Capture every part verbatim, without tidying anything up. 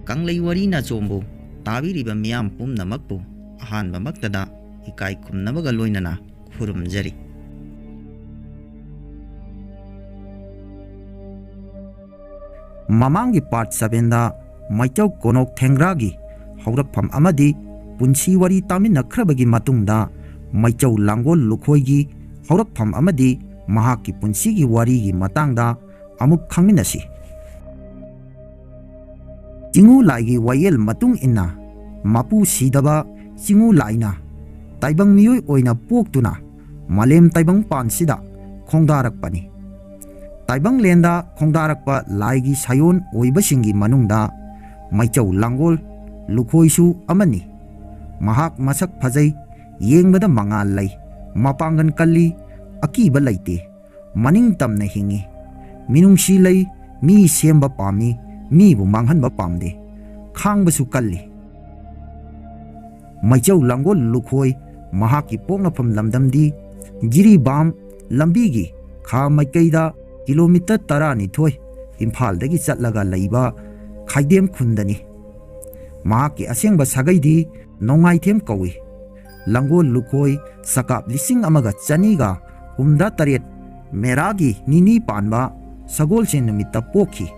ꯀꯪꯂꯩ ꯋꯥꯔꯤ ꯅꯥꯆꯣꯝꯕꯨ ꯇꯥꯕꯤꯔꯤꯕ ꯃꯤꯌꯥꯝ ꯄꯨꯝꯅꯃꯛꯄꯨ ꯑꯍꯥꯟꯕꯃꯛꯇꯗ ꯏꯀꯥꯏ ꯈꯨꯝꯅꯕꯒ ꯂꯣꯏꯅꯅ ꯈꯨꯔꯨꯝꯖꯔꯤ꯫ ꯃꯃꯥꯡꯒꯤ part sevenꯗ ꯃꯩꯆꯧ ꯀꯣꯅꯣꯛ ꯊꯦꯡꯒ꯭ꯔꯥꯒꯤ ꯍꯧꯔꯛꯐꯝ ꯑꯃꯗꯤ ꯄꯨꯟꯁꯤ ꯋꯥꯔꯤ ꯇꯥꯃꯤꯟꯅꯈ꯭ꯔꯕꯒꯤ ꯃꯇꯨꯡꯗ, ꯃꯩꯆꯧ ꯂꯥꯡꯒꯣꯜ ꯂꯨꯈꯣꯏꯒꯤ ꯍꯧꯔꯛꯐꯝ ꯑꯃꯗꯤ ꯃꯍꯥꯛꯀꯤ ꯄꯨꯟꯁꯤꯒꯤ ꯋꯥꯔꯤꯒꯤ ꯃꯇꯥꯡꯗ ꯑꯃꯨꯛ ꯈꯪꯃꯤꯟꯅꯁꯤ꯫ ꯆꯤꯉꯨ ꯂꯥꯏꯒꯤ ꯋꯥꯌꯦꯜ ꯃꯇꯨꯡ ꯏꯟꯅ, ꯃꯄꯨ ꯁꯤꯗꯕ ꯆꯤꯉꯨ ꯂꯥꯏꯅ ꯇꯥꯏꯕꯪ ꯃꯤꯑꯣꯏ ꯑꯣꯏꯅ ꯄꯣꯛꯇꯨꯅ ꯃꯥꯂꯦꯝ ꯇꯥꯏꯕꯪ ꯄꯥꯟꯁꯤꯗ ꯈꯣꯡꯗꯥꯔꯛꯄꯅꯤ꯫ ꯇꯥꯏꯕꯪꯂꯦꯟꯗ ꯈꯣꯡꯗꯥꯔꯛꯄ ꯂꯥꯏꯒꯤ ꯁꯥꯏꯑꯣꯟ ꯑꯣꯏꯕꯁꯤꯡꯒꯤ ꯃꯅꯨꯡꯗ ꯃꯩꯆꯧ ꯂꯥꯡꯒꯣꯜ ꯂꯨꯈꯣꯏꯁꯨ ꯑꯃꯅꯤ꯫ ꯃꯍꯥꯛ ꯃꯁꯛ ꯐꯖꯩ, ꯌꯦꯡꯕꯗ ꯃꯉꯥꯜ ꯂꯩ, ꯃꯄꯥꯡꯒꯜ ꯀꯜꯂꯤ, ꯑꯀꯤꯕ ꯂꯩꯇꯦ, ꯃꯅꯤꯡ ꯇꯝꯅ ꯍꯤꯡꯏ꯫ ꯃꯤꯅꯨꯡꯁꯤ ꯂꯩ, ꯃꯤ ꯁꯦꯝꯕ ꯄꯥꯝꯃꯤ, ꯃꯤꯕꯨ ꯃꯥꯡꯍꯟꯕ ꯄꯥꯝꯗꯦ꯫ ꯈꯥꯡꯕꯁꯨ ꯀꯜꯂꯤ꯫ ꯃꯩꯆꯧ ꯂꯥꯡꯒꯣꯜ ꯂꯨꯈꯣꯏ ꯃꯍꯥꯛꯀꯤ ꯄꯣꯛꯅꯐꯝ ꯂꯝꯗꯝꯗꯤ ꯖꯤꯔꯤꯕꯥꯝ ꯂꯝꯕꯤꯒꯤ ꯈꯥ ꯃꯥꯏꯀꯩꯗ ꯀꯤꯂꯣꯃꯤꯇꯔ ꯇꯔꯥꯅꯤꯊꯣꯏ ꯏꯝꯐꯥꯜꯗꯒꯤ ꯆꯠꯂꯒ ꯂꯩꯕ ꯈꯥꯏꯗꯦꯝ ꯈꯨꯟꯗꯅꯤ꯫ ꯃꯍꯥꯛꯀꯤ ꯑꯁꯦꯡꯕ ꯁꯥꯒꯩꯗꯤ ꯅꯣꯡꯃꯥꯏꯊꯦꯝ ꯀꯧꯏ꯫ ꯂꯥꯡꯒꯣꯜ ꯂꯨꯈꯣꯏ ꯁꯀꯥꯞ ꯂꯤꯁꯤꯡ ꯑꯃꯒ ꯆꯅꯤꯒ ꯍꯨꯝꯗ꯭ꯔꯥ ꯇꯔꯦꯠ ꯃꯦꯔꯥꯒꯤ ꯅꯤꯅꯤ ꯄꯥꯟꯕ ꯁꯒꯣꯜꯁꯦꯟ ꯅꯨꯃꯤꯠꯇ ꯄꯣꯛꯈꯤ꯫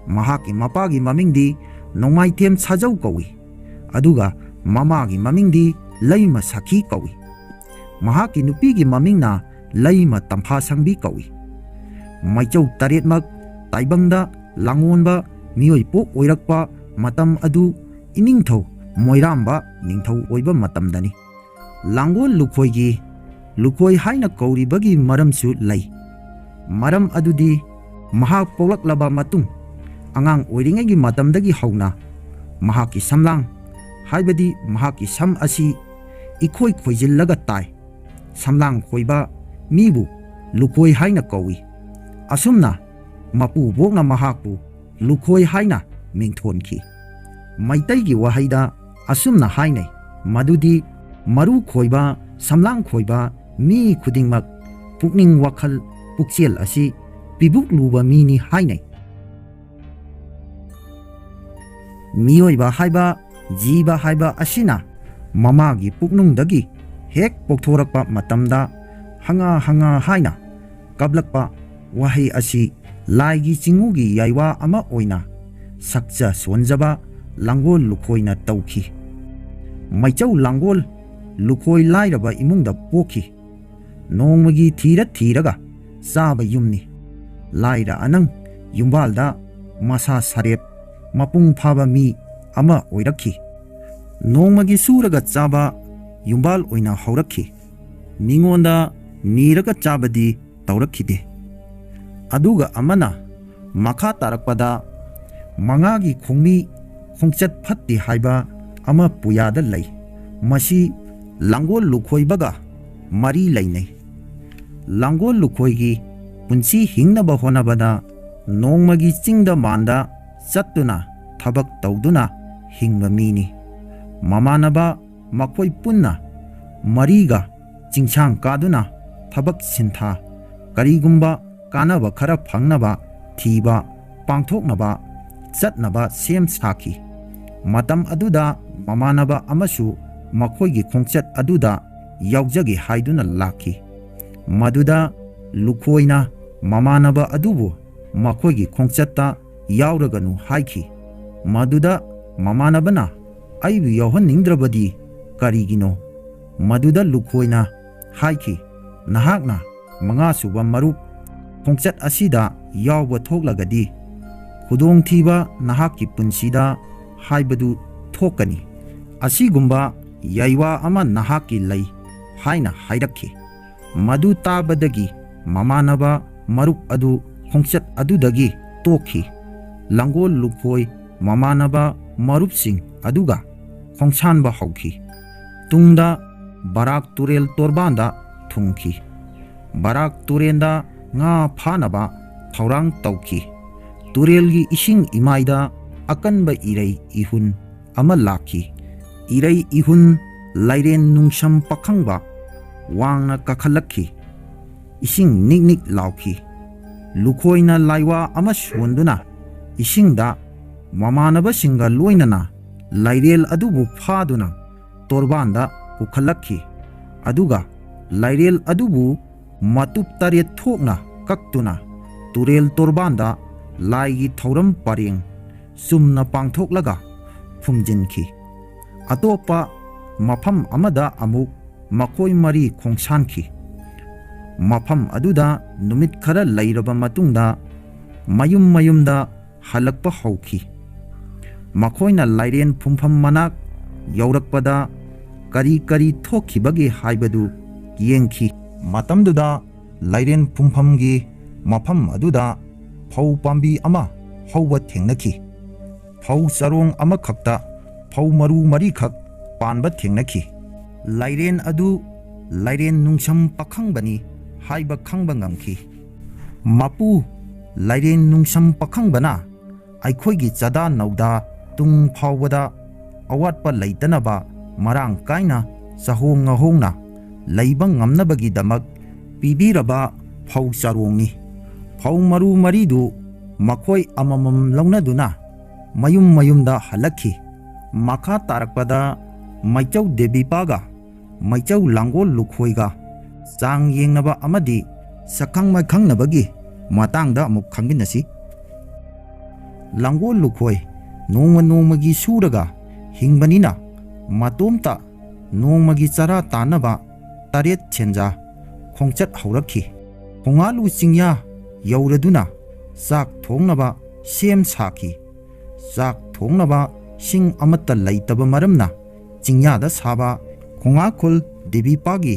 ꯃꯍꯥꯛꯀꯤ ꯃꯄꯥꯒꯤ ꯃꯃꯤꯡꯗꯤ ꯅꯣꯡꯃꯥꯏꯊꯦꯝ ꯁꯥꯖꯧ ꯀꯧꯏ, ꯑꯗꯨꯒ ꯃꯃꯥꯒꯤ ꯃꯃꯤꯡꯗꯤ ꯂꯩꯃ ꯁꯈꯤ ꯀꯧꯏ꯫ ꯃꯍꯥꯛꯀꯤ ꯅꯨꯄꯤꯒꯤ ꯃꯃꯤꯡꯅ ꯂꯩꯃ ꯇꯝꯐꯥꯁꯪꯕꯤ ꯀꯧꯏ꯫ ꯃꯩꯆꯧ ꯇꯔꯦꯠꯃꯛ ꯇꯥꯏꯕꯪꯗ ꯂꯥꯡꯑꯣꯟꯕ ꯃꯤꯑꯣꯏ ꯄꯣꯛ ꯑꯣꯏꯔꯛꯄ ꯃꯇꯝ ꯑꯗꯨ ꯏꯅꯤꯡꯊꯧ ꯃꯣꯏꯔꯥꯝꯕ ꯅꯤꯡꯊꯧ ꯑꯣꯏꯕ ꯃꯇꯝꯗꯅꯤ꯫ ꯂꯥꯡꯒꯣꯜ ꯂꯨꯈꯣꯏꯒꯤ ꯂꯨꯈꯣꯏ ꯍꯥꯏꯅ ꯀꯧꯔꯤꯕꯒꯤ ꯃꯔꯝꯁꯨ ꯂꯩ꯫ ꯃꯔꯝ ꯑꯗꯨꯗꯤ ꯃꯍꯥꯛ ꯄꯣꯛꯂꯛꯂꯕ ꯃꯇꯨꯡ ꯑꯉꯥꯡ ꯑꯣꯏꯔꯤꯉꯩꯒꯤ ꯃꯇꯝꯗꯒꯤ ꯍꯧꯅ ꯃꯍꯥꯛꯀꯤ ꯁꯝꯂꯥꯡ, ꯍꯥꯏꯕꯗꯤ ꯃꯍꯥꯛꯀꯤ ꯁꯝ ꯑꯁꯤ ꯏꯈꯣꯏ ꯈꯣꯏꯖꯤꯜꯂꯒ ꯇꯥꯏ꯫ ꯁꯝꯂꯥꯡ ꯈꯣꯏꯕ ꯃꯤꯕꯨ ꯂꯨꯈꯣꯏ ꯍꯥꯏꯅ ꯀꯧꯏ꯫ ꯑꯁꯨꯝꯅ ꯃꯄꯨꯕꯣꯛꯅ ꯃꯍꯥꯛꯄꯨ ꯂꯨꯈꯣꯏ ꯍꯥꯏꯅ ꯃꯤꯡꯊꯣꯟꯈꯤ꯫ ꯃꯩꯇꯩꯒꯤ ꯋꯥꯍꯩꯗ ꯑꯁꯨꯝꯅ ꯍꯥꯏꯅꯩ, ꯃꯗꯨꯗꯤ ꯃꯔꯨ ꯈꯣꯏꯕ, ꯁꯝꯂꯥꯡ ꯈꯣꯏꯕ ꯃꯤ ꯈꯨꯗꯤꯡꯃꯛ ꯄꯨꯛꯅꯤꯡ ꯋꯥꯈꯜ ꯄꯨꯛꯆꯦꯜ ꯑꯁꯤ ꯄꯤꯕꯨꯛ ꯂꯨꯕ ꯃꯤꯅꯤ ꯍꯥꯏꯅꯩ꯫ ꯃꯤꯑꯣꯏꯕ ꯍꯥꯏꯕ ꯖꯤꯕ ꯍꯥꯏꯕ ꯑꯁꯤꯅ ꯃꯃꯥꯒꯤ ꯄꯨꯛꯅꯨꯡꯗꯒꯤ ꯍꯦꯛ ꯄꯣꯛꯊꯣꯔꯛꯄ ꯃꯇꯝꯗ ꯍꯪꯉꯥ ꯍꯪꯉꯥ ꯍꯥꯏꯅ ꯀꯞꯂꯛꯄ ꯋꯥꯍꯩ ꯑꯁꯤ ꯂꯥꯏꯒꯤ ꯆꯤꯉꯨꯒꯤ ꯌꯥꯏꯋꯥ ꯑꯃ ꯑꯣꯏꯅ ꯁꯛꯆ ꯁꯣꯟꯖꯕ ꯂꯥꯡꯒꯣꯜ ꯂꯨꯈꯣꯏꯅ ꯇꯧꯈꯤ꯫ ꯃꯩꯆꯧ ꯂꯥꯡꯒꯣꯜ ꯂꯨꯈꯣꯏ ꯂꯥꯏꯔꯕ ꯏꯃꯨꯡꯗ ꯄꯣꯛꯈꯤ꯫ ꯅꯣꯡꯃꯒꯤ ꯊꯤꯔ ꯊꯤꯔꯒ ꯆꯥꯕ ꯌꯨꯝꯅꯤ꯫ ꯂꯥꯏꯔ ꯑꯅꯪ ꯌꯨꯝꯕꯥꯜꯗ ꯃꯁꯥ ꯁꯥꯔꯦꯞ ꯃꯄꯨꯡ ꯐꯥꯕ ꯃꯤ ꯑꯃ ꯑꯣꯏꯔꯛꯈꯤ꯫ ꯅꯣꯡꯃꯒꯤ ꯁꯨꯔꯒ ꯆꯥꯕ ꯌꯨꯝꯕꯥꯜ ꯑꯣꯏꯅ ꯍꯧꯔꯛꯈꯤ꯫ ꯃꯤꯉꯣꯟꯗ ꯅꯤꯔꯒ ꯆꯥꯕꯗꯤ ꯇꯧꯔꯛꯈꯤꯗꯦ꯫ ꯑꯗꯨꯒ ꯑꯃꯅ ꯃꯈꯥ ꯇꯥꯔꯛꯄꯗ ꯃꯉꯥꯒꯤ ꯈꯣꯡꯃꯤ ꯈꯣꯡꯆꯠ ꯐꯠꯇꯦ ꯍꯥꯏꯕ ꯑꯃ ꯄꯨꯌꯥꯗ ꯂꯩ꯫ ꯃꯁꯤ ꯂꯥꯡꯒꯣꯜ ꯂꯨꯈꯣꯏꯕꯒ ꯃꯔꯤ ꯂꯩꯅꯩ꯫ ꯂꯥꯡꯒꯣꯜ ꯂꯨꯈꯣꯏꯒꯤ ꯄꯨꯟꯁꯤ ꯍꯤꯡꯅꯕ ꯍꯣꯠꯅꯕꯗ ꯅꯣꯡꯃꯒꯤ ꯆꯤꯡꯗ ꯃꯥꯟꯗ ꯆꯠꯇꯨꯅ ꯊꯕꯛ ꯇꯧꯗꯨꯅ ꯍꯤꯡꯕ ꯃꯤꯅꯤ꯫ ꯃꯃꯥꯟꯅꯕ ꯃꯈꯣꯏ ꯄꯨꯟꯅ ꯃꯔꯤꯒ ꯆꯤꯡꯁꯥꯡ ꯀꯥꯗꯨꯅ ꯊꯕꯛ ꯁꯤꯟꯊꯥ, ꯀꯔꯤꯒꯨꯝꯕ ꯀꯥꯟꯅꯕ ꯈꯔ ꯐꯪꯅꯕ ꯊꯤꯕ, ꯄꯥꯡꯊꯣꯛꯅꯕ ꯆꯠꯅꯕ ꯁꯦꯝ ꯁꯥꯈꯤ꯫ ꯃꯇꯝ ꯑꯗꯨꯗ ꯃꯃꯥꯟꯅꯕ ꯑꯃꯁꯨ ꯃꯈꯣꯏꯒꯤ ꯈꯣꯡꯆꯠ ꯑꯗꯨꯗ ꯌꯥꯎꯖꯒꯦ ꯍꯥꯏꯗꯨꯅ ꯂꯥꯛꯈꯤ꯫ ꯃꯗꯨꯗ ꯂꯨꯈꯣꯏꯅ ꯃꯃꯥꯟꯅꯕ ꯑꯗꯨꯕꯨ ꯃꯈꯣꯏꯒꯤ ꯈꯣꯡꯆꯠꯇ ꯌꯥꯎꯔꯒꯅꯨ ꯍꯥꯏꯈꯤ꯫ ꯃꯗꯨꯗ ꯃꯃꯥꯟꯅꯕꯅ ꯑꯩꯕꯨ ꯌꯥꯎꯍꯟꯅꯤꯡꯗ꯭ꯔꯕꯗꯤ ꯀꯔꯤꯒꯤꯅꯣ? ꯃꯗꯨꯗ ꯂꯨꯈꯣꯏꯅ ꯍꯥꯏꯈꯤ, "ꯅꯍꯥꯛꯅ ꯃꯉꯥꯁꯨꯕ ꯃꯔꯨꯞ ꯈꯣꯡꯆꯠ ꯑꯁꯤꯗ ꯌꯥꯎꯕ ꯊꯣꯛꯂꯒꯗꯤ, ꯈꯨꯗꯣꯡꯊꯤꯕ ꯅꯍꯥꯛꯀꯤ ꯄꯨꯟꯁꯤꯗ ꯍꯥꯏꯕꯗꯨ ꯊꯣꯛꯀꯅꯤ꯫ ꯑꯁꯤꯒꯨꯝꯕ ꯌꯥꯏꯋꯥ ꯑꯃ ꯅꯍꯥꯛꯀꯤ ꯂꯩ" ꯍꯥꯏꯅ ꯍꯥꯏꯔꯛꯈꯤ꯫ ꯃꯗꯨ ꯇꯥꯕꯗꯒꯤ ꯃꯃꯥꯟꯅꯕ ꯃꯔꯨꯞ ꯑꯗꯨ ꯈꯣꯡꯆꯠ ꯑꯗꯨꯗꯒꯤ ꯇꯣꯛꯈꯤ꯫ ꯂꯥꯡꯒꯣꯜ ꯂꯨꯈꯣꯏ ꯃꯃꯥꯟꯅꯕ ꯃꯔꯨꯞꯁꯤꯡ ꯑꯗꯨꯒ ꯈꯣꯡꯁꯥꯟꯕ ꯍꯧꯈꯤ꯫ ꯇꯨꯡꯗ ꯕꯔꯥꯛ ꯇꯨꯔꯦꯜ ꯇꯣꯔꯕꯥꯟꯗ ꯊꯨꯡꯈꯤ꯫ ꯕꯔꯥꯛ ꯇꯨꯔꯦꯜꯗ ꯉꯥ ꯐꯥꯅꯕ ꯊꯧꯔꯥꯡ ꯇꯧꯈꯤ꯫ ꯇꯨꯔꯦꯜꯒꯤ ꯏꯁꯤꯡ ꯏꯃꯥꯏꯗ ꯑꯀꯟꯕ ꯏꯔꯩ ꯏꯍꯨꯟ ꯑꯃ ꯂꯥꯛꯈꯤ꯫ ꯏꯔꯩ ꯏꯍꯨꯟ ꯂꯥꯏꯔꯦꯟ ꯅꯨꯡꯁꯝ ꯄꯥꯈꯪꯕ ꯋꯥꯡꯅ ꯀꯥꯈꯠꯂꯛꯈꯤ꯫ ꯏꯁꯤꯡ ꯅꯤꯛ ꯅꯤꯛ ꯂꯥꯎꯈꯤ꯫ ꯂꯨꯈꯣꯏꯅ ꯂꯥꯏꯋꯥ ꯑꯃ ꯁꯣꯟꯗꯨꯅ ꯏꯁꯤꯡꯗ ꯃꯃꯥꯟꯅꯕꯁꯤꯡꯒ ꯂꯣꯏꯅꯅ ꯂꯥꯏꯔꯦꯜ ꯑꯗꯨꯕꯨ ꯐꯥꯗꯨꯅ ꯇꯣꯔꯕꯥꯟꯗ ꯄꯨꯈꯠꯂꯛꯈꯤ꯫ ꯑꯗꯨꯒ ꯂꯥꯏꯔꯦꯜ ꯑꯗꯨꯕꯨ ꯃꯇꯨꯞ ꯇꯔꯦꯠ ꯊꯣꯛꯅ ꯀꯛꯇꯨꯅ ꯇꯨꯔꯦꯜ ꯇꯣꯔꯕꯥꯟꯗ ꯂꯥꯏꯒꯤ ꯊꯧꯔꯝ ꯄꯔꯦꯡ ꯆꯨꯝꯅ ꯄꯥꯡꯊꯣꯛꯂꯒ ꯐꯨꯝꯖꯤꯟꯈꯤ꯫ ꯑꯇꯣꯞꯄ ꯃꯐꯝ ꯑꯃꯗ ꯑꯃꯨꯛ ꯃꯈꯣꯏ ꯃꯔꯤ ꯈꯣꯡꯁꯥꯟꯈꯤ꯫ ꯃꯐꯝ ꯑꯗꯨꯗ ꯅꯨꯃꯤꯠ ꯈꯔ ꯂꯩꯔꯕ ꯃꯇꯨꯡꯗ ꯃꯌꯨꯝ ꯃꯌꯨꯝꯗ ꯍꯜꯂꯛꯄ ꯍꯧꯈꯤ꯫ ꯃꯈꯣꯏꯅ ꯂꯥꯏꯔꯦꯟ ꯐꯨꯝꯐꯝ ꯃꯅꯥꯛ ꯌꯧꯔꯛꯄꯗ ꯀꯔꯤ ꯀꯔꯤ ꯊꯣꯛꯈꯤꯕꯒꯦ ꯍꯥꯏꯕꯗꯨ ꯌꯦꯡꯈꯤ꯫ ꯃꯇꯝꯗꯨꯗ ꯂꯥꯏꯔꯦꯟ ꯐꯨꯝꯐꯝꯒꯤ ꯃꯐꯝ ꯑꯗꯨꯗ ꯐꯧ ꯄꯥꯝꯕꯤ ꯑꯃ ꯍꯧꯕ ꯊꯦꯡꯅꯈꯤ꯫ ꯐꯧ ꯆꯔꯣꯡ ꯑꯃꯈꯛꯇ ꯐꯧ ꯃꯔꯨ ꯃꯔꯤꯈꯛ ꯄꯥꯟꯕ ꯊꯦꯡꯅꯈꯤ꯫ ꯂꯥꯏꯔꯦꯟ ꯑꯗꯨ ꯂꯥꯏꯔꯦꯟ ꯅꯨꯡꯁꯝ ꯄꯥꯈꯪꯕꯅꯤ ꯍꯥꯏꯕ ꯈꯪꯕ ꯉꯝꯈꯤ꯫ ꯃꯄꯨ ꯂꯥꯏꯔꯦꯟ ꯅꯨꯡꯁꯝ ꯄꯥꯈꯪꯕꯅ ꯑꯩꯈꯣꯏꯒꯤ ꯆꯥꯗꯥ ꯅꯧꯗꯥ ꯇꯨꯡ ꯐꯥꯎꯕꯗ ꯑꯋꯥꯠꯄ ꯂꯩꯇꯅꯕ ꯃꯔꯥꯡ ꯀꯥꯏꯅ ꯆꯍꯣꯡ ꯉꯍꯣꯡꯅ ꯂꯩꯕ ꯉꯝꯅꯕꯒꯤꯗꯃꯛ ꯄꯤꯕꯤꯔꯕ ꯐꯧ ꯆꯔꯣꯡꯅꯤ꯫ ꯐꯧ ꯃꯔꯨ ꯃꯔꯤꯗꯨ ꯃꯈꯣꯏ ꯑꯃꯃꯝ ꯂꯧꯅꯗꯨꯅ ꯃꯌꯨꯝ ꯃꯌꯨꯝꯗ ꯍꯜꯂꯛꯈꯤ꯫ ꯃꯈꯥ ꯇꯥꯔꯛꯄꯗ ꯃꯩꯆꯧ ꯗꯦꯕꯤꯄꯥꯒ ꯃꯩꯆꯧ ꯂꯥꯡꯒꯣꯜ ꯂꯨꯈꯣꯏꯒ ꯆꯥꯡ ꯌꯦꯡꯅꯕ ꯑꯃꯗꯤ ꯁꯛꯈꯪ ꯃꯥꯏꯈꯪꯅꯕꯒꯤ ꯃꯇꯥꯡꯗ ꯑꯃꯨꯛ ꯈꯪꯃꯤꯟꯅꯁꯤ꯫ ꯂꯥꯡꯒꯣꯜ ꯂꯨꯈꯣꯏ ꯅꯣꯡꯃ ꯅꯣꯡꯃꯒꯤ ꯁꯨꯔꯒ ꯍꯤꯡꯕꯅꯤꯅ ꯃꯇꯣꯝꯇ ꯅꯣꯡꯃꯒꯤ ꯆꯔꯥ ꯇꯥꯅꯕ ꯇꯔꯦꯠ ꯁꯦꯟꯖꯥ ꯈꯣꯡꯆꯠ ꯍꯧꯔꯛꯈꯤ꯫ ꯈꯣꯡꯉꯥꯂꯨ ꯆꯤꯡꯌꯥ ꯌꯧꯔꯗꯨꯅ ꯆꯥꯛ ꯊꯣꯡꯅꯕ ꯁꯦꯝ ꯁꯥꯈꯤ꯫ ꯆꯥꯛ ꯊꯣꯡꯅꯕ ꯁꯤꯡ ꯑꯃꯠꯇ ꯂꯩꯇꯕ ꯃꯔꯝꯅ ꯆꯤꯡꯌꯥꯗ ꯁꯥꯕ ꯈꯣꯡꯉꯥꯈꯨꯜ ꯗꯦꯕꯤꯄꯥꯒꯤ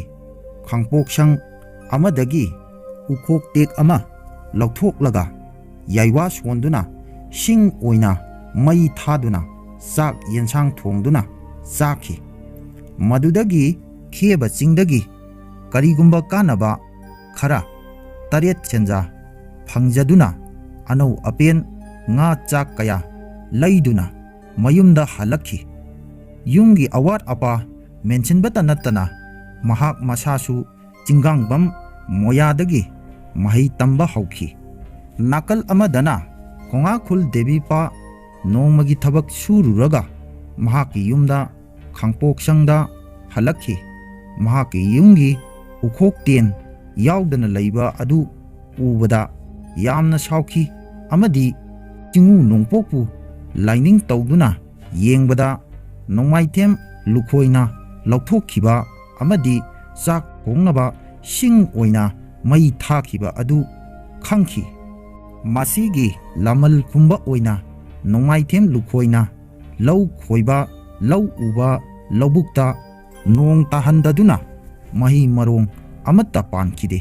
ꯈꯥꯡꯄꯣꯛꯁꯪ ꯑꯃꯗꯒꯤ ꯎꯈꯣꯛ ꯇꯦꯛ ꯑꯃ ꯂꯧꯊꯣꯛꯂꯒ ꯌꯥꯏꯋꯥ ꯁꯣꯟꯗꯨꯅ ꯁꯤꯡ ꯑꯣꯏꯅ ꯃꯩ ꯊꯥꯗꯨꯅ ꯆꯥꯛ ꯌꯦꯟꯁꯥꯡ ꯊꯣꯡꯗꯨꯅ ꯆꯥꯈꯤ꯫ ꯃꯗꯨꯗꯒꯤ ꯈꯦꯕ ꯆꯤꯡꯗꯒꯤ ꯀꯔꯤꯒꯨꯝꯕ ꯀꯥꯟꯅꯕ ꯈꯔ ꯇꯔꯦꯠ ꯁꯦꯟꯖꯥ ꯐꯪꯖꯗꯨꯅ ꯑꯅꯧ ꯑꯄꯦꯟ ꯉꯥ ꯆꯥꯛ ꯀꯌꯥ ꯂꯩꯗꯨꯅ ꯃꯌꯨꯝꯗ ꯍꯜꯂꯛꯈꯤ꯫ ꯌꯨꯝꯒꯤ ꯑꯋꯥꯠ ꯑꯄꯥ ꯃꯦꯟꯁꯤꯟꯕꯇ ꯅꯠꯇꯅ ꯃꯍꯥꯛ ꯃꯁꯥꯁꯨ ꯆꯤꯡꯒꯥꯡꯕꯝ ꯃꯣꯌꯥꯗꯒꯤ ꯃꯍꯩ ꯇꯝꯕ ꯍꯧꯈꯤ꯫ ꯅꯥꯀꯜ ꯑꯃꯗꯅ ꯈꯣꯡꯉꯥꯈꯨꯜ ꯗꯦꯕꯤꯄꯥ ꯅꯣꯡꯃꯒꯤ ꯊꯕꯛ ꯁꯨꯔꯨꯔꯒ ꯃꯍꯥꯛꯀꯤ ꯌꯨꯝꯗ ꯈꯥꯡꯄꯣꯛꯁꯪꯗ ꯍꯜꯂꯛꯈꯤ꯫ ꯃꯍꯥꯛꯀꯤ ꯌꯨꯝꯒꯤ ꯎꯈꯣꯛꯇꯦꯟ ꯌꯥꯎꯗꯅ ꯂꯩꯕ ꯑꯗꯨ ꯎꯕꯗ ꯌꯥꯝꯅ ꯁꯥꯎꯈꯤ ꯑꯃꯗꯤ ꯆꯤꯡꯉꯨ ꯅꯣꯡꯄꯣꯛꯄꯨ ꯂꯥꯏꯅꯤꯡ ꯇꯧꯗꯨꯅ ꯌꯦꯡꯕꯗ ꯅꯣꯡꯃꯥꯏꯊꯦꯝ ꯂꯨꯈꯣꯏꯅ ꯂꯧꯊꯣꯛꯈꯤꯕ ꯑꯃꯗꯤ ꯆꯥꯛ ꯊꯣꯡꯅꯕ ꯁꯤꯡ ꯑꯣꯏꯅ ꯃꯩ ꯊꯥꯈꯤꯕ ꯑꯗꯨ ꯈꯪꯈꯤ꯫ ꯃꯁꯤꯒꯤ ꯂꯃꯟ ꯈꯨꯝꯕ ꯑꯣꯏꯅ ꯅꯣꯡꯃꯥꯏꯊꯦꯝ ꯂꯨꯈꯣꯏꯅ ꯂꯧ ꯈꯣꯏꯕ, ꯂꯧ ꯎꯕ, ꯂꯧꯕꯨꯛꯇ ꯅꯣꯡ ꯇꯥꯍꯟꯗꯗꯨꯅ ꯃꯍꯩ ꯃꯔꯣꯡ ꯑꯃꯠꯇ ꯄꯥꯟꯈꯤꯗꯦ꯫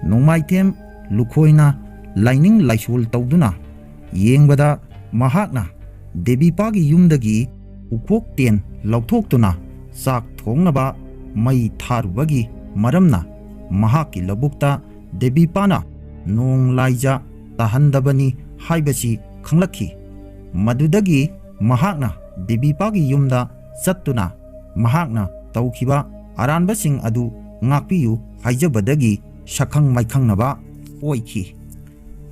ꯅꯣꯡꯃꯥꯏꯊꯦꯝ ꯂꯨꯈꯣꯏꯅ ꯂꯥꯏꯅꯤꯡ ꯂꯥꯏꯁꯣꯜ ꯇꯧꯗꯨꯅ ꯌꯦꯡꯕꯗ ꯃꯍꯥꯛꯅ ꯗꯦꯕꯤꯄꯥꯒꯤ ꯌꯨꯝꯗꯒꯤ ꯎꯈꯣꯛꯇꯦꯟ ꯂꯧꯊꯣꯛꯇꯨꯅ ꯆꯥꯛ ꯊꯣꯡꯅꯕ ꯃꯩ ꯊꯥꯔꯨꯕꯒꯤ ꯃꯔꯝꯅ ꯃꯍꯥꯛꯀꯤ ꯂꯧꯕꯨꯛꯇ ꯗꯦꯕꯤꯄꯥꯅ ꯅꯣꯡ ꯂꯥꯏꯖ ꯇꯥꯍꯟꯗꯕꯅꯤ ꯍꯥꯏꯕꯁꯤ ꯈꯪꯂꯛꯈꯤ꯫ ꯃꯗꯨꯗꯒꯤ ꯃꯍꯥꯛꯅ ꯗꯦꯕꯤꯄꯥꯒꯤ ꯌꯨꯝꯗ ꯆꯠꯇꯨꯅ ꯃꯍꯥꯛꯅ ꯇꯧꯈꯤꯕ ꯑꯔꯥꯟꯕꯁꯤꯡ ꯑꯗꯨ ꯉꯥꯛꯄꯤꯌꯨ ꯍꯥꯏꯖꯕꯗꯒꯤ ꯁꯛꯈꯪ ꯃꯥꯏꯈꯪꯅꯕ ꯑꯣꯏꯈꯤ꯫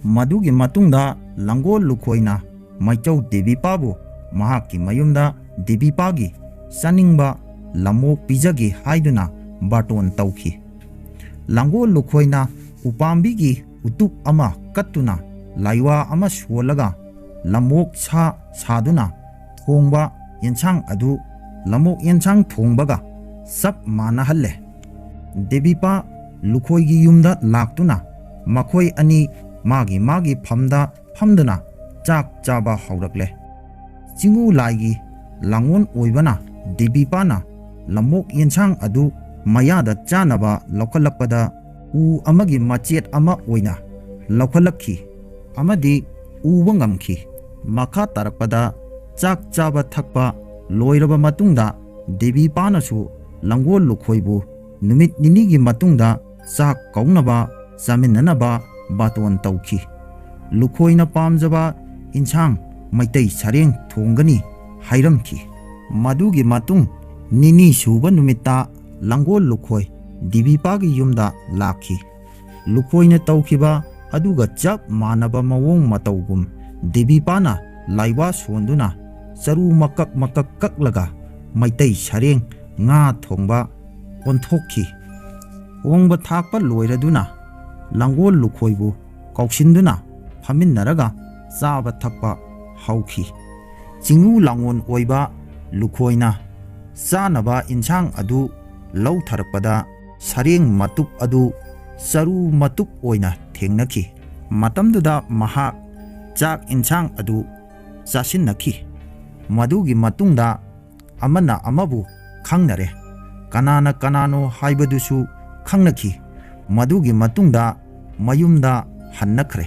ꯃꯗꯨꯒꯤ ꯃꯇꯨꯡꯗ ꯂꯥꯡꯒꯣꯜ ꯂꯨꯈꯣꯏꯅ ꯃꯥꯏꯆꯧ ꯗꯦꯕꯤꯄꯥꯕꯨ ꯃꯍꯥꯛꯀꯤ ꯃꯌꯨꯝꯗ ꯗꯦꯕꯤꯄꯥꯒꯤ ꯆꯥꯅꯤꯡꯕ ꯂꯝꯑꯣꯛ ꯄꯤꯖꯒꯦ ꯍꯥꯏꯗꯨꯅ ꯕꯥꯔꯇꯣꯟ ꯇꯧꯈꯤ꯫ ꯂꯥꯡꯒꯣꯜ ꯂꯨꯈꯣꯏꯅ ꯎꯄꯥꯝꯕꯤꯒꯤ ꯎꯇꯨꯞ ꯑꯃ ꯀꯠꯇꯨꯅ ꯂꯥꯏꯋꯥ ꯑꯃ ꯁꯣꯜꯂꯒ ꯂꯝꯑꯣꯛ ꯁꯥ ꯁꯥꯗꯨꯅ ꯊꯣꯡꯕ ꯌꯦꯟꯁꯥꯡ ꯑꯗꯨ ꯂꯝꯑꯣꯛ ꯌꯦꯟꯁꯥꯡ ꯊꯣꯡꯕꯒ ꯆꯞ ꯃꯥꯟꯅꯍꯜꯂꯦ꯫ ꯗꯦꯕꯤꯄꯥ ꯂꯨꯈꯣꯏꯒꯤ ꯌꯨꯝꯗ ꯂꯥꯛꯇꯨꯅ ꯃꯈꯣꯏ ꯑꯅꯤ ꯃꯥꯒꯤ ꯃꯥꯒꯤ ꯐꯝꯗ ꯐꯝꯗꯨꯅ ꯆꯥꯛ ꯆꯥꯕ ꯍꯧꯔꯛꯂꯦ꯫ ꯆꯤꯡꯉꯨ ꯂꯥꯏꯒꯤ ꯂꯥꯡꯑꯣꯟ ꯑꯣꯏꯕꯅ ꯗꯦꯕꯤꯄꯥꯅ ꯂꯝꯑꯣꯛ ꯌꯦꯟꯁꯥꯡ ꯑꯗꯨ ꯃꯌꯥꯗ ꯆꯥꯅꯕ ꯂꯧꯈꯠꯂꯛꯄꯗ ꯎ ꯑꯃꯒꯤ ꯃꯆꯦꯠ ꯑꯃ ꯑꯣꯏꯅ ꯂꯧꯈꯠꯂꯛꯈꯤ ꯑꯃꯗꯤ ꯎꯕ ꯉꯝꯈꯤ꯫ ꯃꯈꯥ ꯇꯥꯔꯛꯄꯗ ꯆꯥꯛ ꯆꯥꯕ ꯊꯛꯄ ꯂꯣꯏꯔꯕ ꯃꯇꯨꯡꯗ ꯗꯦꯕꯤꯄꯥꯅꯁꯨ ꯂꯥꯡꯒꯣꯜ ꯂꯨꯈꯣꯏꯕꯨ ꯅꯨꯃꯤꯠ ꯅꯤꯅꯤꯒꯤ ꯃꯇꯨꯡꯗ ꯆꯥꯛ ꯀꯧꯅꯕ ꯆꯥꯃꯤꯟꯅꯅꯕ ꯕꯥꯇꯣꯟ ꯇꯧꯈꯤ꯫ ꯂꯨꯈꯣꯏꯅ ꯄꯥꯝꯖꯕ ꯏꯟꯁꯥꯡ ꯃꯩꯇꯩ ꯁꯔꯦꯡ ꯊꯣꯡꯒꯅꯤ ꯍꯥꯏꯔꯝꯈꯤ꯫ ꯃꯗꯨꯒꯤ ꯃꯇꯨꯡ ꯅꯤꯅꯤ ꯁꯨꯕ ꯅꯨꯃꯤꯠꯇ ꯂꯥꯡꯒꯣꯜ ꯂꯨꯈꯣꯏ ꯗꯦꯕꯤꯄꯥꯒꯤ ꯌꯨꯝꯗ ꯂꯥꯛꯈꯤ꯫ ꯂꯨꯈꯣꯏꯅ ꯇꯧꯈꯤꯕ ꯑꯗꯨꯒ ꯆꯞ ꯃꯥꯟꯅꯕ ꯃꯑꯣꯡ ꯃꯇꯧꯒꯨꯝ ꯗꯦꯕꯤꯄꯥꯅ ꯂꯥꯏꯋꯥ ꯁꯣꯟꯗꯨꯅ ꯆꯔꯨ ꯃꯀꯛ ꯃꯀꯛ ꯀꯛꯂꯒ ꯃꯩꯇꯩ ꯁꯔꯦꯡ ꯉꯥ ꯊꯣꯡꯕ ꯑꯣꯟꯊꯣꯛꯈꯤ꯫ ꯊꯣꯡꯕ ꯊꯥꯛꯄ ꯂꯣꯏꯔꯗꯨꯅ ꯂꯥꯡꯒꯣꯜ ꯂꯨꯈꯣꯏꯕꯨ ꯀꯧꯁꯤꯟꯗꯨꯅ ꯐꯝꯃꯤꯟꯅꯔꯒ ꯆꯥꯕ ꯊꯛꯄ ꯍꯧꯈꯤ꯫ ꯆꯤꯡꯉꯨ ꯂꯥꯡꯉꯣꯟ ꯑꯣꯏꯕ ꯂꯨꯈꯣꯏꯅ ꯆꯥꯅꯕ ꯏꯟꯁꯥꯡ ꯑꯗꯨ ꯂꯧꯊꯔꯛꯄꯗ ꯁꯔꯦꯡ ꯃꯇꯨꯞ ꯑꯗꯨ ꯆꯔꯨ ꯃꯇꯨꯞ ꯑꯣꯏꯅ ꯊꯦꯡꯅꯈꯤ꯫ ꯃꯇꯝꯗꯨꯗ ꯃꯍꯥꯛ ꯆꯥꯛ ꯏꯟꯁꯥꯡ ꯑꯗꯨ ꯆꯥꯁꯤꯟꯅꯈꯤ꯫ ꯃꯗꯨꯒꯤ ꯃꯇꯨꯡꯗ ꯑꯃꯅ ꯑꯃꯕꯨ ꯈꯪꯅꯔꯦ꯫ ꯀꯅꯥꯅ ꯀꯅꯥꯅꯣ ꯍꯥꯏꯕꯗꯨꯁꯨ ꯈꯪꯅꯈꯤ꯫ ꯃꯗꯨꯒꯤ ꯃꯇꯨꯡꯗ ꯃꯌꯨꯝꯗ ꯍꯟꯅꯈ꯭ꯔꯦ꯫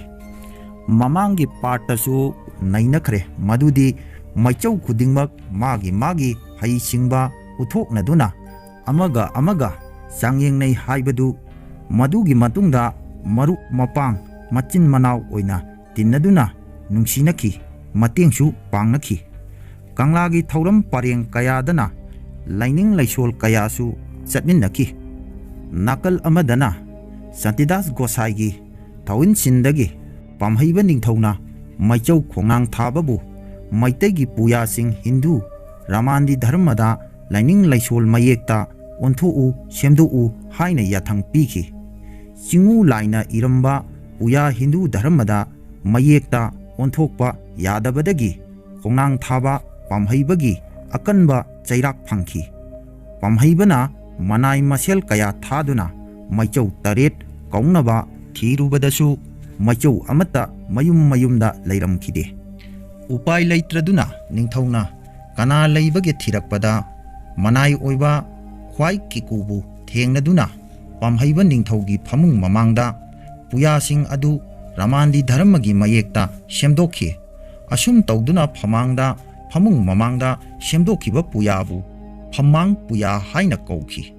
ꯃꯃꯥꯡꯒꯤ ꯄꯥꯔꯠꯇꯁꯨ ꯅꯩꯅꯈ꯭ꯔꯦ꯫ ꯃꯗꯨꯗꯤ ꯃꯩꯆꯧ ꯈꯨꯗꯤꯡꯃꯛ ꯃꯥꯒꯤ ꯃꯥꯒꯤ ꯍꯩꯁꯤꯡꯕ ꯎꯠꯊꯣꯛꯅꯗꯨꯅ ꯑꯃꯒ ꯑꯃꯒ ꯆꯥꯡꯌꯦꯡꯅꯩ ꯍꯥꯏꯕꯗꯨ꯫ ꯃꯗꯨꯒꯤ ꯃꯇꯨꯡꯗ ꯃꯔꯨꯞ ꯃꯄꯥꯡ ꯃꯆꯤꯟ ꯃꯅꯥꯎ ꯑꯣꯏꯅ ꯇꯤꯟꯅꯗꯨꯅ ꯅꯨꯡꯁꯤꯅꯈꯤ, ꯃꯇꯦꯡꯁꯨ ꯄꯥꯡꯅꯈꯤ꯫ ꯀꯪꯂꯥꯒꯤ ꯊꯧꯔꯝ ꯄꯔꯦꯡ ꯀꯌꯥꯗꯅ ꯂꯥꯏꯅꯤꯡ ꯂꯥꯏꯁꯣꯜ ꯀꯌꯥꯁꯨ ꯆꯠꯃꯤꯟꯅꯈꯤ꯫ ꯅꯥꯀꯜ ꯑꯃꯗꯅ ꯁꯇꯤꯗꯥꯁ ꯒꯣꯁꯥꯏꯒꯤ ꯊꯧꯏꯟꯁꯤꯟꯗꯒꯤ ꯄꯥꯝꯍꯩꯕ ꯅꯤꯡꯊꯧꯅ ꯃꯩꯆꯧ ꯈꯣꯡꯅꯥꯡ ꯊꯥꯕꯕꯨ ꯃꯩꯇꯩꯒꯤ ꯄꯨꯌꯥꯁꯤꯡ ꯍꯤꯟꯗꯨ ꯔꯃꯥꯟꯗꯤ ꯙꯔꯃꯗ ꯂꯥꯏꯅꯤꯡ ꯂꯥꯏꯁꯣꯜ ꯃꯌꯦꯛꯇ ꯑꯣꯟꯊꯣꯛꯎ, ꯁꯦꯝꯗꯣꯛꯎ ꯍꯥꯏꯅ ꯌꯥꯊꯪ ꯄꯤꯈꯤ꯫ ꯆꯤꯡꯉꯨ ꯂꯥꯏꯅ ꯏꯔꯝꯕ ꯄꯨꯌꯥ ꯍꯤꯟꯗꯨ ꯙꯔꯃꯗ ꯃꯌꯦꯛꯇ ꯑꯣꯟꯊꯣꯛꯄ ꯌꯥꯗꯕꯗꯒꯤ ꯈꯣꯡꯅꯥꯡ ꯊꯥꯕ ꯄꯥꯝꯍꯩꯕꯒꯤ ꯑꯀꯟꯕ ꯆꯩꯔꯥꯛ ꯐꯪꯈꯤ꯫ ꯄꯥꯝꯍꯩꯕꯅ ꯃꯅꯥꯏ ꯃꯁꯦꯜ ꯀꯌꯥ ꯊꯥꯗꯨꯅ ꯃꯩꯆꯧ ꯇꯔꯦꯠ ꯀꯧꯅꯕ ꯊꯤꯔꯨꯕꯗꯁꯨ ꯃꯩꯆꯧ ꯑꯃꯠꯇ ꯃꯌꯨꯝ ꯃꯌꯨꯝꯗ ꯂꯩꯔꯝꯈꯤꯗꯦ꯫ ꯎꯄꯥꯏ ꯂꯩꯇ꯭ꯔꯗꯨꯅ ꯅꯤꯡꯊꯧꯅ ꯀꯅꯥ ꯂꯩꯕꯒꯦ ꯊꯤꯔꯛꯄꯗ ꯃꯅꯥꯏ ꯑꯣꯏꯕ ꯈ꯭ꯋꯥꯏ ꯀꯤꯀꯨꯕꯨ ꯊꯦꯡꯅꯗꯨꯅ ꯄꯥꯝꯍꯩꯕ ꯅꯤꯡꯊꯧꯒꯤ ꯐꯃꯨꯡ ꯃꯃꯥꯡꯗ ꯄꯨꯌꯥꯁꯤꯡ ꯑꯗꯨ ꯔꯃꯥꯟꯗꯤ ꯙꯔꯃꯒꯤ ꯃꯌꯦꯛꯇ ꯁꯦꯝꯗꯣꯛꯈꯤ꯫ ꯑꯁꯨꯝ ꯇꯧꯗꯨꯅ ꯐꯃꯥꯡꯗ, ꯐꯃꯨꯡ ꯃꯃꯥꯡꯗ ꯁꯦꯝꯗꯣꯛꯈꯤꯕ ꯄꯨꯌꯥꯕꯨ ꯐꯝꯃꯥꯡ ꯄꯨꯌꯥ ꯍꯥꯏꯅ ꯀꯧꯈꯤ꯫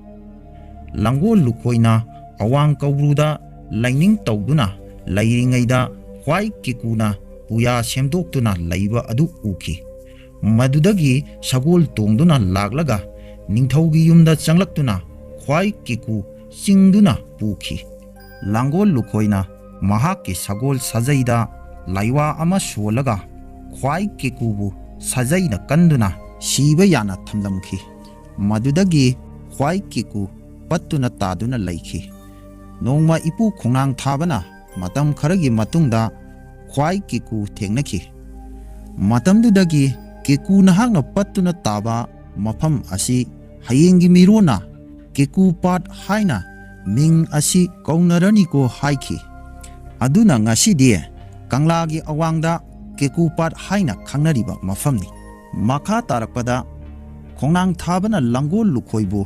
ꯂꯥꯡꯒꯣꯜ ꯂꯨꯈꯣꯏꯅ ꯑꯋꯥꯡ ꯀꯧꯕ꯭ꯔꯨꯗ ꯂꯥꯏꯅꯤꯡ ꯇꯧꯗꯨꯅ ꯂꯩꯔꯤꯉꯩꯗ ꯈ꯭ꯋꯥꯏ ꯀꯤꯀꯨꯅ ꯄꯨꯌꯥ ꯁꯦꯝꯗꯣꯛꯇꯨꯅ ꯂꯩꯕ ꯑꯗꯨ ꯎꯈꯤ꯫ ꯃꯗꯨꯗꯒꯤ ꯁꯒꯣꯜ ꯇꯣꯡꯗꯨꯅ ꯂꯥꯛꯂꯒ ꯅꯤꯡꯊꯧꯒꯤ ꯌꯨꯝꯗ ꯆꯪꯂꯛꯇꯨꯅ ꯈ꯭ꯋꯥꯏ ꯀꯤꯀꯨ ꯆꯤꯡꯗꯨꯅ ꯄꯨꯈꯤ꯫ ꯂꯥꯡꯒꯣꯜ ꯂꯨꯈꯣꯏꯅ ꯃꯍꯥꯛꯀꯤ ꯁꯒꯣꯜ ꯁꯥꯖꯩꯗ ꯂꯥꯏꯋꯥ ꯑꯃ ꯁꯣꯜꯂꯒ ꯈ꯭ꯋꯥꯏ ꯀꯦꯀꯨꯕꯨ ꯁꯥꯖꯩꯅ ꯀꯟꯗꯨꯅ ꯁꯤꯕ ꯌꯥꯅ ꯊꯝꯂꯝꯈꯤ꯫ ꯃꯗꯨꯗꯒꯤ ꯈ꯭ꯋꯥꯏ ꯀꯦꯀꯨ ꯄꯠꯇꯨꯅ ꯇꯥꯗꯨꯅ ꯂꯩꯈꯤ꯫ ꯅꯣꯡꯃ ꯏꯄꯨ ꯈꯣꯡꯅꯥꯡ ꯊꯥꯕꯅ ꯃꯇꯝ ꯈꯔꯒꯤ ꯃꯇꯨꯡꯗ ꯈ꯭ꯋꯥꯏ ꯀꯦꯀꯨ ꯊꯦꯡꯅꯈꯤ꯫ ꯃꯇꯝꯗꯨꯗꯒꯤ ꯀꯦꯀꯨ ꯅꯍꯥꯛꯅ ꯄꯠꯇꯨꯅ ꯇꯥꯕ ꯃꯐꯝ ꯑꯁꯤ ꯍꯌꯦꯡꯒꯤ ꯃꯤꯔꯣꯟꯅ ꯀꯦꯀꯨ ꯄꯥꯠ ꯍꯥꯏꯅ ꯃꯤꯡ ꯑꯁꯤ ꯀꯧꯅꯔꯅꯤꯀꯣ ꯍꯥꯏꯈꯤ꯫ ꯑꯗꯨꯅ ꯉꯁꯤꯗꯤ ꯀꯪꯂꯥꯒꯤ ꯑꯋꯥꯡꯗ ꯀꯦꯀꯨ ꯄꯥꯠ ꯍꯥꯏꯅ ꯈꯪꯅꯔꯤꯕ ꯃꯐꯝꯅꯤ꯫ ꯃꯈꯥ ꯇꯥꯔꯛꯄꯗ ꯈꯣꯡꯅꯥꯡ ꯊꯥꯕꯅ ꯂꯥꯡꯒꯣꯜ ꯂꯨꯈꯣꯏꯕꯨ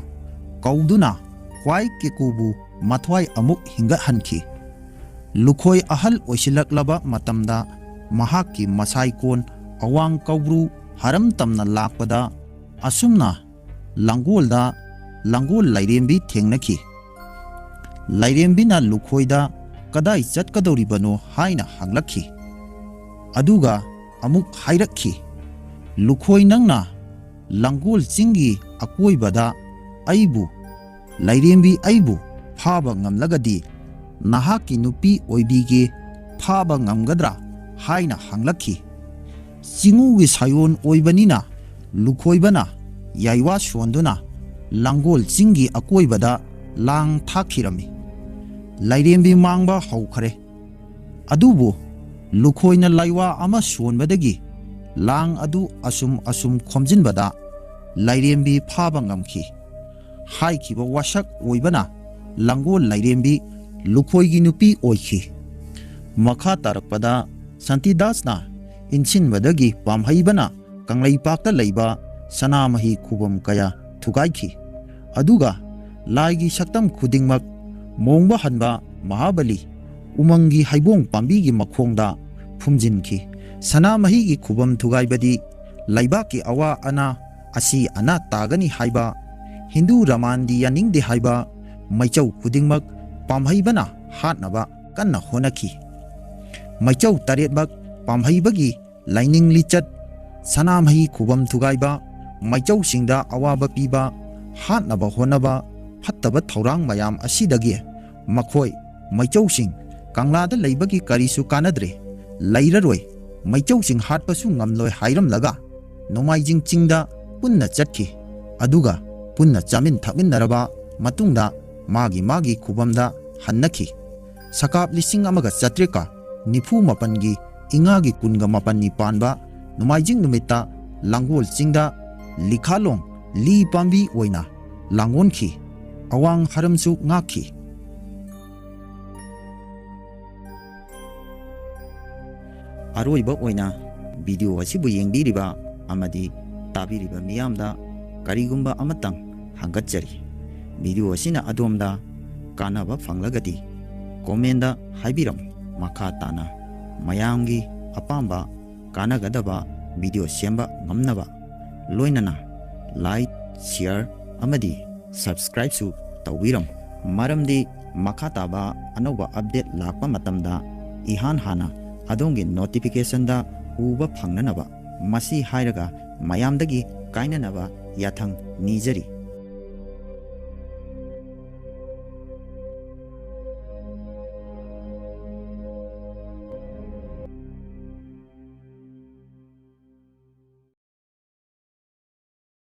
ꯀꯧꯗꯨꯅ ꯈ꯭ꯋꯥꯏ ꯀꯦꯀꯨꯕꯨ ꯃꯊ꯭ꯋꯥꯏ ꯑꯃꯨꯛ ꯍꯤꯡꯒꯠꯍꯟꯈꯤ꯫ ꯂꯨꯈꯣꯏ ꯑꯍꯜ ꯑꯣꯏꯁꯤꯜꯂꯛꯂꯕ ꯃꯇꯝꯗ ꯃꯍꯥꯛꯀꯤ ꯃꯁꯥꯏꯀꯣꯟ ꯑꯋꯥꯡ ꯀꯧꯕ꯭ꯔꯨ ꯍꯔꯝ ꯇꯝꯅ ꯂꯥꯛꯄꯗ ꯑꯁꯨꯝꯅ ꯂꯥꯡꯒꯣꯜꯗ ꯂꯥꯡꯒꯣꯜ ꯂꯥꯏꯔꯦꯝꯕꯤ ꯊꯦꯡꯅꯈꯤ꯫ ꯂꯥꯏꯔꯦꯝꯕꯤꯅ ꯂꯨꯈꯣꯏꯗ "ꯀꯗꯥꯏ ꯆꯠꯀꯗꯧꯔꯤꯕꯅꯣ?" ꯍꯥꯏꯅ ꯍꯪꯂꯛꯈꯤ꯫ ꯑꯗꯨꯒ ꯑꯃꯨꯛ ꯍꯥꯏꯔꯛꯈꯤ, "ꯂꯨꯈꯣꯏ, ꯅꯪꯅ ꯂꯥꯡꯒꯣꯜ ꯆꯤꯡꯒꯤ ꯑꯀꯣꯏꯕꯗ ꯑꯩꯕꯨ, ꯂꯥꯏꯔꯦꯝꯕꯤ ꯑꯩꯕꯨ ꯐꯥꯕ ꯉꯝꯂꯒꯗꯤ ꯅꯍꯥꯛꯀꯤ ꯅꯨꯄꯤ ꯑꯣꯏꯕꯤꯒꯦ, ꯐꯥꯕ ꯉꯝꯒꯗ꯭ꯔꯥ?" ꯍꯥꯏꯅ ꯍꯪꯂꯛꯈꯤ꯫ ꯆꯤꯡꯉꯨꯒꯤ ꯁꯥꯌꯣꯟ ꯑꯣꯏꯕꯅꯤꯅ ꯂꯨꯈꯣꯏꯕꯅ ꯌꯥꯏꯋꯥ ꯁꯣꯟꯗꯨꯅ ꯂꯥꯡꯒꯣꯜ ꯆꯤꯡꯒꯤ ꯑꯀꯣꯏꯕꯗ ꯂꯥꯡ ꯊꯥꯛꯈꯤꯔꯝꯃꯤ꯫ ꯂꯥꯏꯔꯦꯝꯕꯤ ꯃꯥꯡꯕ ꯍꯧꯈꯔꯦ꯫ ꯑꯗꯨꯕꯨ ꯂꯨꯈꯣꯏꯅ ꯂꯥꯏꯋꯥ ꯑꯃ ꯁꯣꯟꯕꯗꯒꯤ ꯂꯥꯡ ꯑꯗꯨ ꯑꯁꯨꯝ ꯑꯁꯨꯝ ꯈꯣꯝꯖꯤꯟꯕꯗ ꯂꯥꯏꯔꯦꯝꯕꯤ ꯐꯥꯕ ꯉꯝꯈꯤ꯫ ꯍꯥꯏꯈꯤꯕ ꯋꯥꯁꯛ ꯑꯣꯏꯕꯅ ꯂꯥꯡꯒꯣꯜ ꯂꯥꯏꯔꯦꯝꯕꯤ ꯂꯨꯈꯣꯏꯒꯤ ꯅꯨꯄꯤ ꯑꯣꯏꯈꯤ꯫ ꯃꯈꯥ ꯇꯥꯔꯛꯄꯗ ꯁꯥꯟꯇꯤꯗꯥꯁꯅ ꯏꯟꯁꯤꯟꯕꯗꯒꯤ ꯄꯥꯝꯍꯩꯕꯅ ꯀꯪꯂꯩꯄꯥꯛꯇ ꯂꯩꯕ ꯁꯅꯥꯃꯍꯤ ꯈꯨꯕꯝ ꯀꯌꯥ ꯊꯨꯒꯥꯏꯈꯤ꯫ ꯑꯗꯨꯒ ꯂꯥꯏꯒꯤ ꯁꯛꯇꯝ ꯈꯨꯗꯤꯡꯃꯛ ꯃꯣꯡꯕ ꯍꯟꯕ ꯃꯍꯥꯕꯂꯤ ꯎꯃꯪꯒꯤ ꯍꯩꯕꯣꯡ ꯄꯥꯝꯕꯤꯒꯤ ꯃꯈꯣꯡꯗ ꯐꯨꯝꯖꯤꯟꯈꯤ꯫ ꯁꯅꯥꯃꯍꯤꯒꯤ ꯈꯨꯕꯝ ꯊꯨꯒꯥꯏꯕꯗꯤ ꯂꯩꯕꯥꯛꯀꯤ ꯑꯋꯥ ꯑꯅꯥ, ꯑꯁꯤ ꯑꯅꯥ ꯇꯥꯒꯅꯤ ꯍꯥꯏꯕ, ꯍꯤꯟꯗꯨ ꯔꯃꯥꯟꯗꯤ ꯌꯥꯅꯤꯡꯗꯦ ꯍꯥꯏꯕ ꯃꯩꯆꯧ ꯈꯨꯗꯤꯡꯃꯛ ꯄꯥꯝꯍꯩꯕꯅ ꯍꯥꯠꯅꯕ ꯀꯟꯅ ꯍꯣꯠꯅꯈꯤ꯫ ꯃꯩꯆꯧ ꯇꯔꯦꯠꯃꯛ ꯄꯥꯝꯍꯩꯕꯒꯤ ꯂꯥꯏꯅꯤꯡ ꯂꯤꯆꯠ, ꯁꯅꯥꯃꯍꯤ ꯈꯨꯕꯝ ꯊꯨꯒꯥꯏꯕ, ꯃꯩꯆꯧꯁꯤꯡꯗ ꯑꯋꯥꯕ ꯄꯤꯕ, ꯍꯥꯠꯅꯕ ꯍꯣꯠꯅꯕ, ꯐꯠꯇꯕ ꯊꯧꯔꯥꯡ ꯃꯌꯥꯝ ꯑꯁꯤꯗꯒꯤ ꯃꯈꯣꯏ ꯃꯩꯆꯧꯁꯤꯡ ꯀꯪꯂꯥꯗ ꯂꯩꯕꯒꯤ ꯀꯔꯤꯁꯨ ꯀꯥꯟꯅꯗ꯭ꯔꯦ, ꯂꯩꯔꯔꯣꯏ, ꯃꯩꯆꯧꯁꯤꯡ ꯍꯥꯠꯄꯁꯨ ꯉꯝꯂꯣꯏ ꯍꯥꯏꯔꯝꯂꯒ ꯅꯣꯡꯃꯥꯏꯖꯤꯡ ꯆꯤꯡꯗ ꯄꯨꯟꯅ ꯆꯠꯈꯤ꯫ ꯑꯗꯨꯒ ꯄꯨꯟꯅ ꯆꯥꯃꯤꯟ ꯊꯛꯃꯤꯟꯅꯔꯕ ꯃꯇꯨꯡꯗ ꯃꯥꯒꯤ ꯃꯥꯒꯤ ꯈꯨꯕꯝꯗ ꯍꯟꯅꯈꯤ꯫ ꯁꯀꯥꯞ ꯂꯤꯁꯤꯡ ꯑꯃꯒ ꯆꯥꯇ꯭ꯔꯦꯠꯀ ꯅꯤꯐꯨ ꯃꯥꯄꯟꯒꯤ ꯏꯉꯥꯒꯤ ꯀꯨꯟꯒ ꯃꯥꯄꯟꯅꯤ ꯄꯥꯟꯕ ꯅꯣꯡꯃꯥꯏꯖꯤꯡ ꯅꯨꯃꯤꯠꯇ ꯂꯥꯡꯒꯣꯜ ꯆꯤꯡꯗ ꯂꯤꯈꯥꯂꯣꯡ ꯂꯤ ꯄꯥꯝꯕꯤ ꯑꯣꯏꯅ ꯂꯥꯡꯒꯣꯟꯈꯤ꯫ ꯑꯋꯥꯡ ꯍꯔꯝꯁꯨ ꯉꯥꯛꯈꯤ꯫ ꯑꯔꯣꯏꯕ ꯑꯣꯏꯅ video ꯑꯁꯤꯕꯨ ꯌꯦꯡꯕꯤꯔꯤꯕ ꯑꯃꯗꯤ ꯇꯥꯕꯤꯔꯤꯕ ꯃꯤꯌꯥꯝꯗ ꯀꯔꯤꯒꯨꯝꯕ ꯑꯃꯇꯪ ꯍꯪꯒꯠꯆꯔꯤ꯫ Video ꯑꯁꯤꯅ ꯑꯗꯣꯝꯗ ꯀꯥꯟꯅꯕ ꯐꯪꯂꯒꯗꯤ comment ꯍꯥꯏꯕꯤꯔꯝꯃꯨ꯫ ꯃꯈꯥ ꯇꯥꯅ ꯃꯌꯥꯝꯒꯤ ꯑꯄꯥꯝꯕ ꯀꯥꯟꯅꯒꯗꯕ video ꯁꯦꯝꯕ ꯉꯝꯅꯕ ꯂꯣꯏꯅꯅ like, share ꯑꯃꯗꯤ subscribeꯁꯨ ꯇꯧꯕꯤꯔꯝꯃꯨ꯫ ꯃꯔꯝꯗꯤ ꯃꯈꯥ ꯇꯥꯕ ꯑꯅꯧꯕ update ꯂꯥꯛꯄ ꯃꯇꯝꯗ ꯏꯍꯥꯟ ꯍꯥꯟꯅ ꯑꯗꯣꯝꯒꯤ notificationꯗ ꯎꯕ ꯐꯪꯅꯅꯕ꯫ ꯃꯁꯤ ꯍꯥꯏꯔꯒ ꯃꯌꯥꯝꯗꯒꯤ ꯀꯥꯏꯅꯅꯕ ꯌꯥꯊꯪ ꯅꯤꯖꯔꯤ꯫